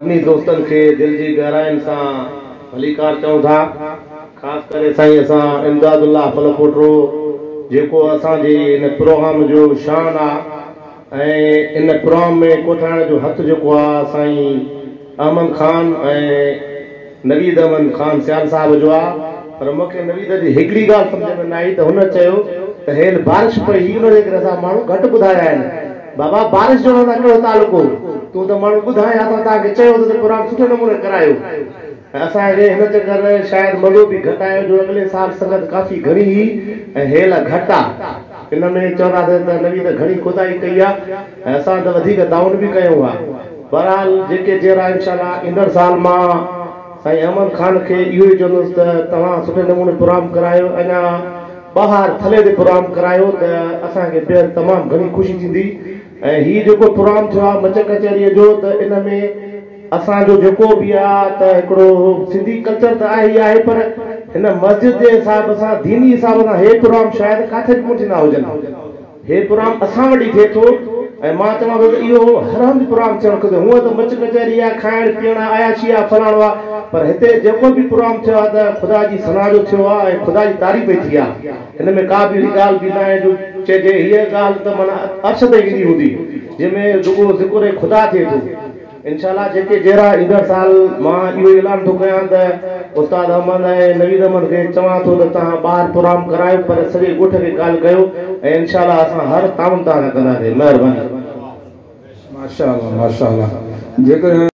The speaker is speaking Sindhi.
سڀني دوستن کي دل جي گهراين سان ڀليڪار چئون ٿا. خاص ڪري سائين اسان امداد الله ڦلپوٽو جيڪو اسان جي ان پروگرام جو شان آ ۽ ان پروگرام ۾ ڪوٺائڻ جو هٿ جيڪو آ سائين احمد خان ۽ نويد احمد خان سيال صاحب جو آ پر مون کي نويد جي هڪڙي ڳالهه سمجهه ۾ نه آئي ته هن چيو ته هيل بارش پئي هئي ان جي ڪري اسان ماڻهو گهٽ ٻڌايا آهن. بابا بارش جو هن سان ڪهڙو تعلق هو؟ تون ته ماڻهو ٻڌائين ها ته توهان کي چيو ته پروگرام سٺي نموني ڪرايو ۽ اسان کي هن چڪر شايد مزو به گهٽ آيو جو اڳلي سال سنگت ڪافي گهڻي هئي ۽ هيل گهٽ آ. ان ۾ چونداسين ته نويد گهڻي ڪوتاهي ڪئي آ ۽ اسان ته وڌيڪ تعاون به ڪيون ها. بهرحال جيڪي جيئرا انشاء الله ايندڙ سال مان سائين احمد خان کي اهو ئي چوندس ته توهان سٺي نموني پروگرام ڪرايو اڃا ٻاهر ٿلهي تي پروگرام ڪرايو ته اسان کي بيحد تمام گهڻي خوشي ٿيندي ۽ هي جيڪو پروگرام ٿيو آهي مچ ڪچهريء جو ته ان ۾ اسان جو جيڪو به آ ته هڪڙو سنڌي ڪلچر ته آهي ئي آهي پر هن مسجد جي حساب سان ديني حساب سان هي پروگرام شايد ڪاٿي به ڪونه ٿيندا هجن. هي پروگرام اسان وٽ ئي ٿئي ٿو ۽ مان چوان ٿو ته اهو هر هنڌ پروگرام ٿيڻ کپي. هونئن ته مچ ڪچهري آ، کائڻ پيئڻ آ، عياشي آ، فلاڻو آ، پر هتي جيڪو به پروگرام ٿيو آ ته خدا جي ثنا جو ٿيو آ ۽ خدا جي تعريف ئي ٿي آ. هن ۾ ڪا به اهڙي ڳالهه به ناهي جو چئجي هيء ڳالهه ته معنيٰ عرش تائين ويندي هوندي، جنهن ۾ رڳو ذڪر خدا ٿئي ٿو. انشاء الله جيڪي جيئرا ايندڙ سال مان اهو اعلان ٿو ڪيان ته استاد احمد ۽ نويد احمد کي چوان ٿو ته توهان ٻاهر پروگرام ڪرايو پر سڄي ڳوٺ کي ڪال ڪيو ۽ انشاء الله اسان هر تعاون توهان سان ڪنداسين مهرباني. ماشاءالله ماشاءالله جيڪڏهن.